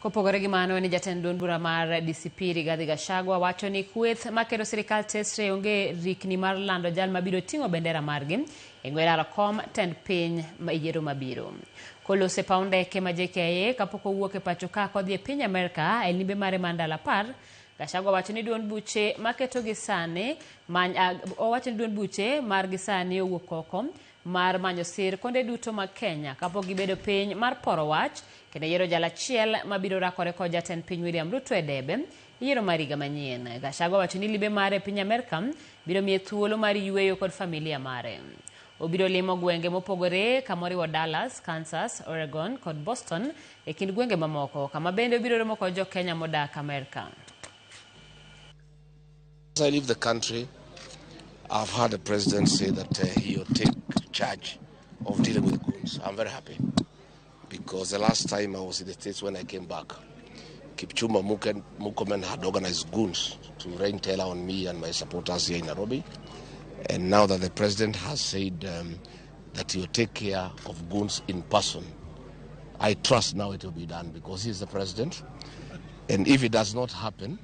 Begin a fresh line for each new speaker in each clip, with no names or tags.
Kopogore gi mano ni jatend duond bura mar DCP Rigathi Gachagua wacho ni kweth maketo sirikal tesre onge rikni mar lando jal mabiro ting'o bendera margi e ng'we laro kom tend piny e yiero mabiro. Koloso e paw ndeke ma JKIA kapok owuok e pacho ka kodhi e piny Amerka e limbe mare mar ndalo 10, Gachagua wacho ni duond buche maketo gi sani owacho ni duond buche margi sani owuok oko mar manyo sir kuonde duto mag Kenya kapok gibedo piny mar poro wach kendo yiero jal achiel mabiro rakore kod jatend piny William Ruto e debe yiero mar higa manyien. Gachagua wacho ni limbe mare e piny Amerka biro miye thuolo mar yueyo kod familia mare. Obiro limo gwenge mopogore kamoriwo Dallas, Kansas, Oregon kod Boston e kind gwenge mamoko kama bende obiro romo kod jo Kenya modak Amerka.
As I leave the country, I've heard the president say that he will take charge of dealing with goons. I'm very happy because the last time I was in the States when I came back, Kipchumba Murkomen had organized goons to rain terror on me and my supporters here in Nairobi. And now that the president has said that he will take care of goons in person, I trust now it will be done because he's the president. And if it does not happen,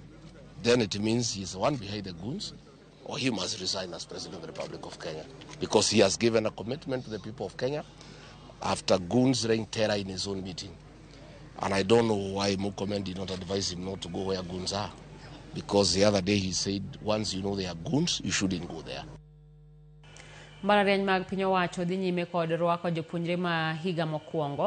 then it means he's the one behind the goons, or he must resign as president of the Republic of Kenya because he has given a commitment to the people of Kenya after goons rained terror in his own meeting. And I don't know why Murkomen did not advise him not to go where goons are. Because the other day he said, once you know they are goons, you shouldn't go there.
Mbalariany mag piny owacho dhi nyime kod rwako jopuonjre ma higa mokwongo.